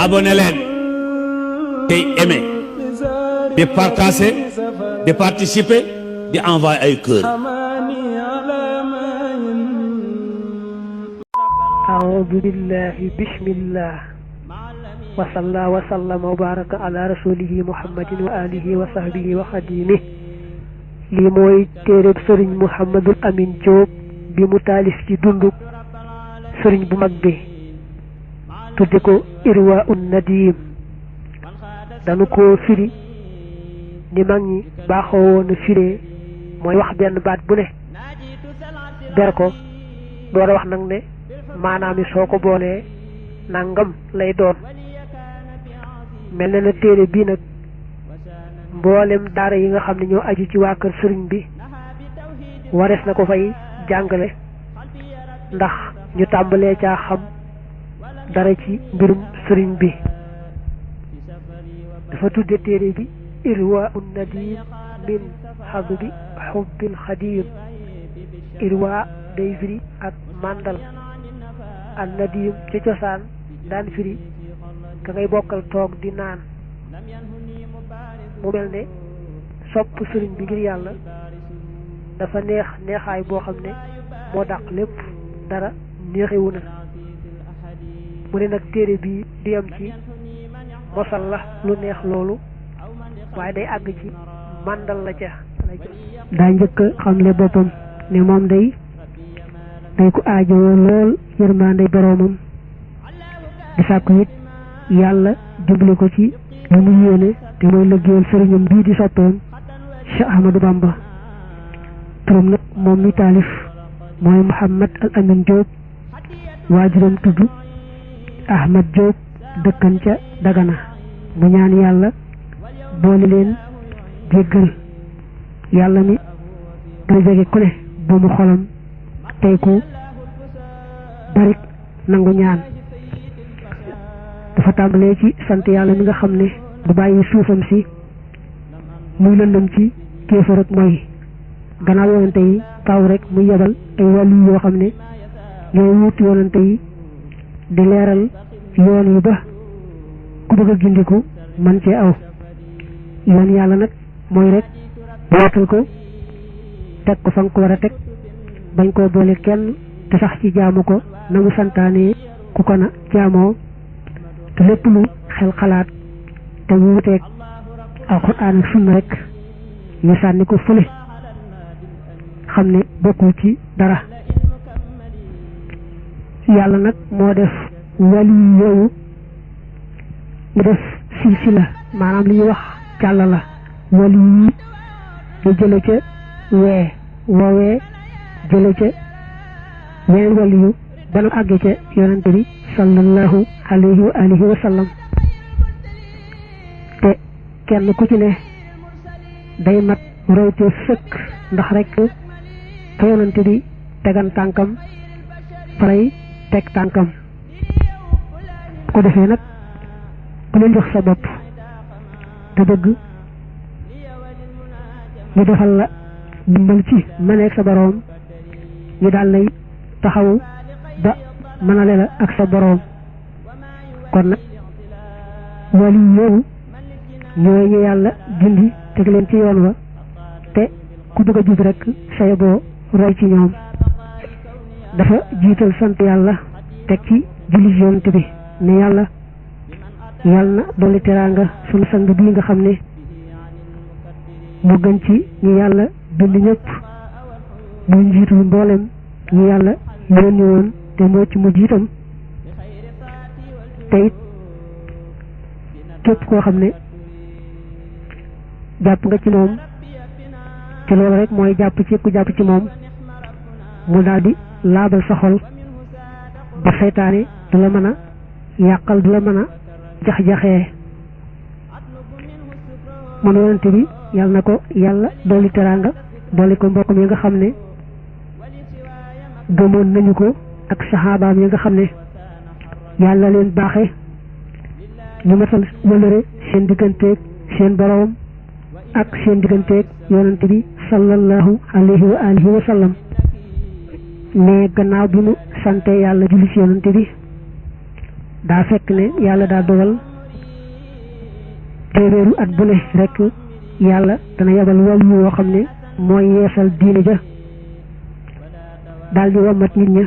abonné leen tey aimé di partager di participer di envoyer ay cœur. a'uudu billahi bismillah wa salla wa sallama wa baraka ala rasulihi muhammadin wa alihi wa sahbihi wa xadimih. lii mooy téereb sëriñ Mouhamadul Amin Diop bi mu taalif ci dundu sëriñ bu mag bi tudde ko Irwa un Nadim. danu ko firi ni mag ñi baaxoo woon a firee mooy wax benn baat bu ne ber ko door a wax nag ne maanaam soo ko boolee nangam lay doon. mel na téere bii nag mboolem daara yi nga xam ne ñoo aju ci waa kër sëriñ bi warees na ko fay jàngale ndax ñu tàmbalee caa xam dara ci mbirum sëriñ bi. dafa tudde téere bi Irwa un Nadim min hadbi hubbil xadim. Irwa day firi ak màndal, an Nadim ci cosaan daan firi ka ngay bokkal toog di naan. mu mel ne sopp sëriñ bi ngir yàlla dafa neex neexaay boo xam ne moo dàq lépp dara neexewu na. mu ne nag téere bi di am ci mosal la lu neex loolu waaye day àgg ci màndal la ca. daa njëkk xamle boppam ne moom day ku aajowoo lool yërmande boroomam di sàkku it yàlla dimbali ko ci lu mu yéene te mooy liggéeyal sëriñam bii di soppeem Cheikh Ahmadou Bamba. turam nag moom mi taalif mooy Mouhamad Al Amin Diop, waajuram tudd Ahmad Diop, dëkkan ca Dagana. mu ñaan yàlla boole leen jéggal. yàlla mi dana jege ku ne ba mu xolam tey ku barik nangu ñaan. dafa tàmbalee ci sant yàlla mi nga xam ne du bàyyi suufam si muy lëndëm ci kéefar ak mooy gannaaw yonante yi faaw rek muy yebal ay wàllu yoo xam ne ñooy wuuti yonante yi di leeral yoon yi ba ku bëgg a gindiku man cee aw. yoon yàlla nag mooy rek waatal ko teg ko fa nga ko war a teg bañ koo boole kenn te sax ci jaamu ko na mu santaane ku ko na jaamoo te lépp lu xel xalaat te mu wuteeg alxuraan ak sunna rek ñu sànni ko fële xam ne bokkul ci dara. yàlla nag moo def wali yooyu mu def silsila maanaam li ñuy wax càll la. wali yi ñu jële ca woowee jële ca yeneen wali yu ba nu àggee ca yonante bi sallallahu alayhi wa alihi wa sallam. te kenn ku ci ne day mat royte sëkk ndax rek fa yonante bi tegan tànkam faray teg tànkam. ko defee nag ku leen jox sa bopp te bëgg ñu defal la dimbal ci maneeg sa boroom ñu daal lay taxawu ba mënale la ak sa boroom. kon nag wali yooyu ñooy ñu yàlla dindi teg leen ci yoon wa te ku bëgg a jub rek say boo roy ci ñoom. dafa jiital sant yàlla teg ci julli yonent bi ne yàlla na dolli teraanga sunu sang bii nga xam ne mu gën ci ñu yàlla bind ñëpp muy njiitu mboolem ñu yàlla yónni woon te moo ci mujj itam. te it képp koo xam ne jàpp nga ci moom ci loolu rek mooy jàpp ci ku jàpp ci moom mu daal di laabal sa xol ba seytaane du la mën a yàqal du la mën a jax-jaxee. man yonente bi yàlla na ko yàlla dolli teraanga dolli ko mbokkam yi nga xam ne gëmoon nañu ko ak saxaabaam yi nga xam ne yàlla leen baaxe ñu matal wëlëre seen digganteeg seen boroom ak seen digganteeg yonente bi sallallahu alayhi wa alihi wa sallam. ne gannaaw bi mu sante yàlla julli ci yonante bi daa fekk ne yàlla daa dogal téeméeru at bu ne rek yàlla dana yabal wàllu woo xam ne mooy yeesal diine ja daal di wommat nit ña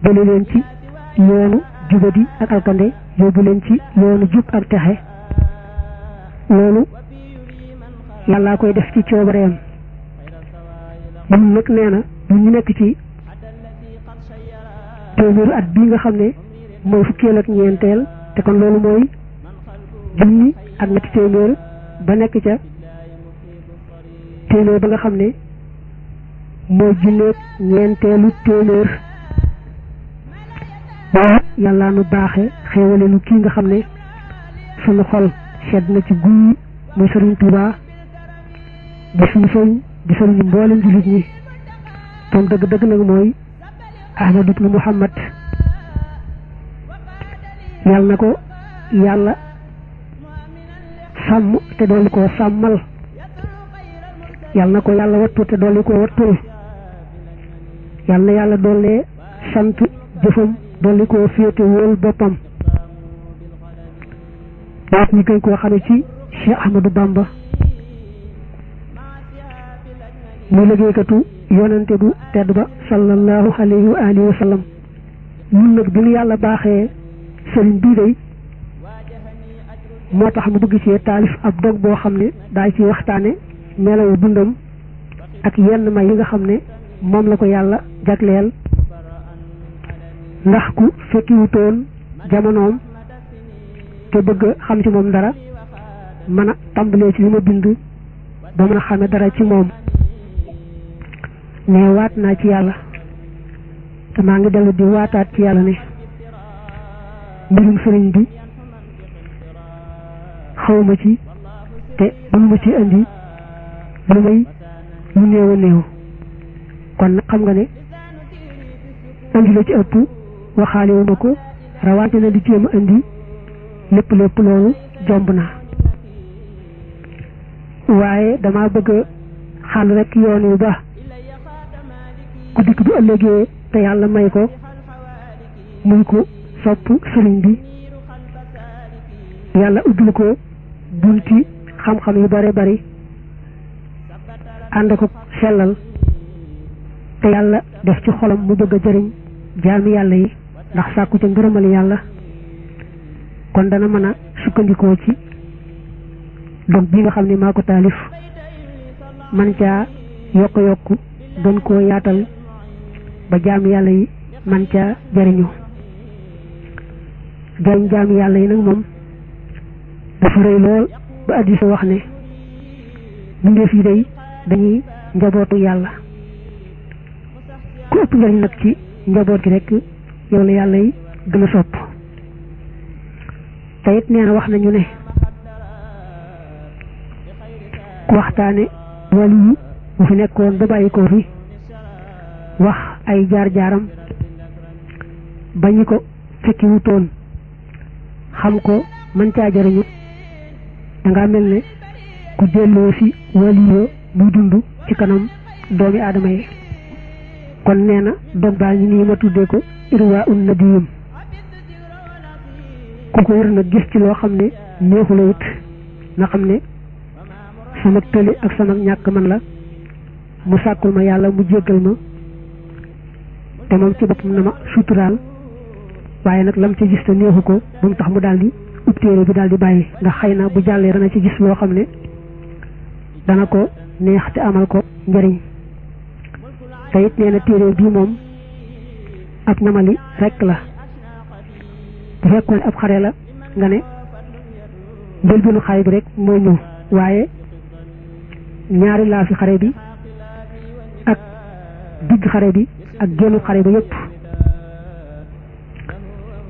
jële leen ci yoonu jubadi ak alkande yóbbu leen ci yoonu jub ak texe loolu yàllaa koy def ci coobareem moom nag nee na ñu nekk ci téeméeru at bii nga xam ne mooy fukkeel ak ñeenteel te kon loolu mooy junni ak ñetti téeméer ba nekk ca téeméer ba nga xam ne mooy junneeg ñeenteelu téeméer waaye yàllaa nu baaxe xéewale nu kii nga xam ne sunu xol sedd na ci guy muy Sëriñ Tuubaa di suñu sëriñ di sëriñu mboolem jullit ñi moom dëgg-dëgg nag mooy Ahmad ibnu Muhammad yàlla na ko yàlla sàmm te dolli koo sàmmal yàlla na ko yàlla wattu te dolli koo wattul yàlla na yàlla dollee sant jëfam dolli koo féete wóol boppam waat ñi koy koo xame ci Cheikh Ahmadou Bamba mu liggéeykatu yonante bu tedd ba sallallahu alayhi wa alihi wa sallam ñun nag bi ñu yàlla baaxee sëriñ bii day moo tax mu bëgg ci taalif ab dog boo xam ne daay ci waxtaane melawu dundam ak yenn may yi nga xam ne moom la ko yàlla jagleel ndax ku fekkiwutoon jamonoom te bëgg xam ci moom dara mën a tàmbalee ci li ma bind ba mën a xame dara ci moom ne waat naa ci yàlla te maa ngi dellu di waataat ci yàlla ne mbirum sëriñ bi xawma ci te mënuma ci indi lu may lu néew a néew kon nag xam nga ne indi la ci ëpp waxaalewuma ko rawante na di jéem a indi lépp loolu jomb na waaye dama bëgg xàll rek yoon wi ba ku dikk bu ëllëgee te yàlla may ko muy ko sopp sëriñ bi yàlla ubbil ko bunti xam-xam yu bare bari ànd ko sellal te yàlla def ci xolam mu bëgg a jëriñ jaami yàlla yi ndax sàkku ca ngërëmal yàlla kon dana mën a sukkandikoo ci dog bi nga xam ne maa ko taalif man caa yokk gën koo yaatal ba jaami yàlla yi man caa jëriñu jëriñ jaami yàlla yi nag moom dafa rëy lool ba addisa wax ne mbindeef yi day dañuy njabootu yàlla ku ëpp njëriñ nag ci njaboot gi rek yow la yàlla yi gën a sopp te it nee na wax nañu ne ku waxtaane wali yi bu fi nekkoon ba bàyyi ko fi wax ay jaar-jaaram bañu ko fekki wutoon xam ko mën caa jëriñu danga mel ne ku delloo fi waliyo muy dund ci kanam doomi aadama yi kon nee na dog baa ngi nii ma tuddee ko irwa un nadiyum ku ko wër nag gis ci loo xam ne neexula wut na xam ne sama tëli ak sama ñàkk man la mu sàkkul ma yàlla mu jéggal ma te moom ci boppam na ma suturaal waaye nag lam ci gis te neexu ko ba mu tax mu daal di ub téere bi daal di bàyyi ndax xëy na bu jàllee dana ci gis loo xam ne dana ko neex te amal ko njëriñ te it nee na téere bii moom ab namali rekk la bu fekkoon ab xare la nga ne njëlbeenu xare bi rek moo ñëw waaye ñaari laa fi xare bi ak digg xare bi ak génnu xare ba yépp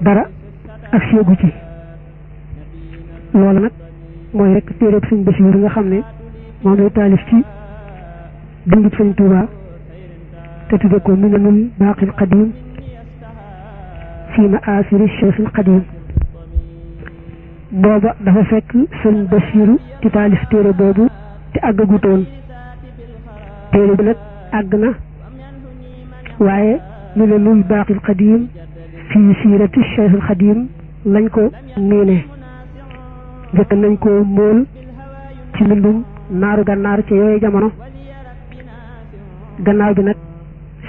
dara ak séegu ci loolu nag mooy rek téereb sëñ Basiiru nga xam ne moom lay taalif ci dundub sëñ Tuubaa te tudde ko Minanul Baaqil Qadiim fi ma'aasiri Cheikhil Qadiim booba dafa fekk sëñ Basiiru ci taalif téere boobu te àggagutoon téere bi nag àgg na waaye Minanul Baaqil Qadiim fii siirati Cheikhul Xadim lañ ko miine njëkk nañ ko móol ci mbindum naaru gànnaar ci yooyu jamono gannaaw bi nag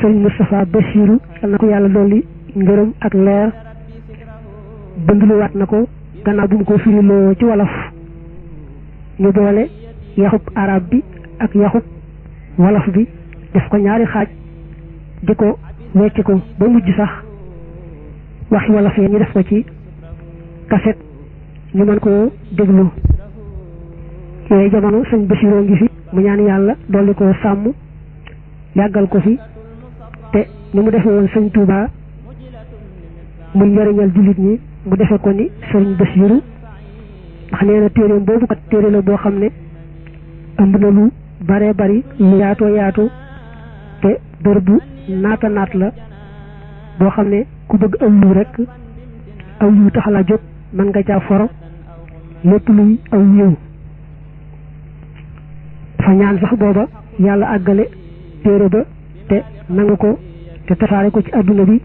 sëriñ Moustapha Bassirou yal na ko yàlla dolli ngërëm ak leer bindluwaat na ko gannaaw bu mu ko firiloo ci wolof ñu boole yaxub arab bi ak yaxub wolof bi def ko ñaari xaaj di ko wecc ko ba mujj sax waxi wolof yi ñu def ko ci kaset ñu mën koo déglu yooyu jamono sëñ Bassirou ngi fi mu ñaan yàlla dolli ko sàmm yàggal ko fi te ni mu defee woon sëñ Touba muy njëriñal jullit ñi mu defe ko ni sëñ Bassirou ndax nee na téeréem boobu kat téere la boo xam ne ëmb na lu bare bari lu yaatoo yaatu te bër bu naata naat la boo xam ne ku bëgg aw yiw rek aw yiw tax la jóg mën nga caa foro lépp luy aw yiw dafa ñaan sax booba yàlla àggale téere ba te nanga ko te tasaare ko ci adduna bi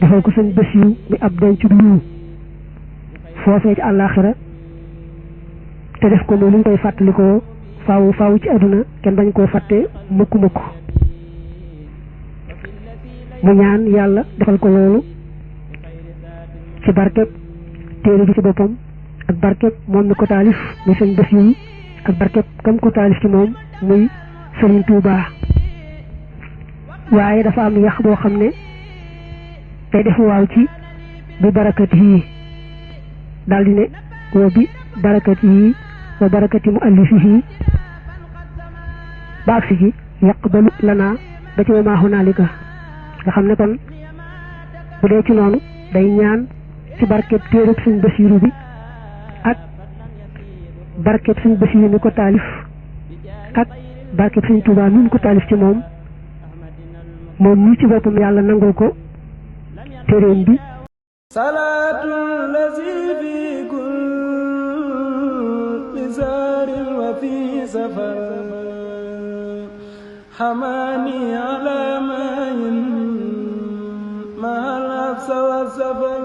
defal ko sëñ Bassirou mi ab denc du yiw foofee ci àllaaxira te def ko ni lu ñu koy fàttalikoo faawu faawu ci adduna kenn bañ koo fàtte mukk mukk mu ñaan yàlla defal ko loolu ci barkeb téere bi ci boppam ak barkeb moom mi ko taalif muy sëñ Bassirou ak barkeb kam ko taalif ci moom muy Sëriñ Tuubaa waaye dafa am yax boo xam ne day def waaw ci bi barakati yi daldi ne wa bi barakati yi wa barakati mu allifihi ba agsi ci yaqbalu lana ba ci wa maa hunaalika nga xam ne kon bu dee ci noonu day ñaan ci barkeb téereb sëñ Bassirou bi ak barkeb sëñ Bassirou mi ko taalif ak barkeb sëñ Tuubaa mi ko taalif ci moom ñii ci boppam yàlla nangul ko téeréem bi salaatu lazi fi kulli saarin wa fi safar xamaani ala maayin ma al absa wa safar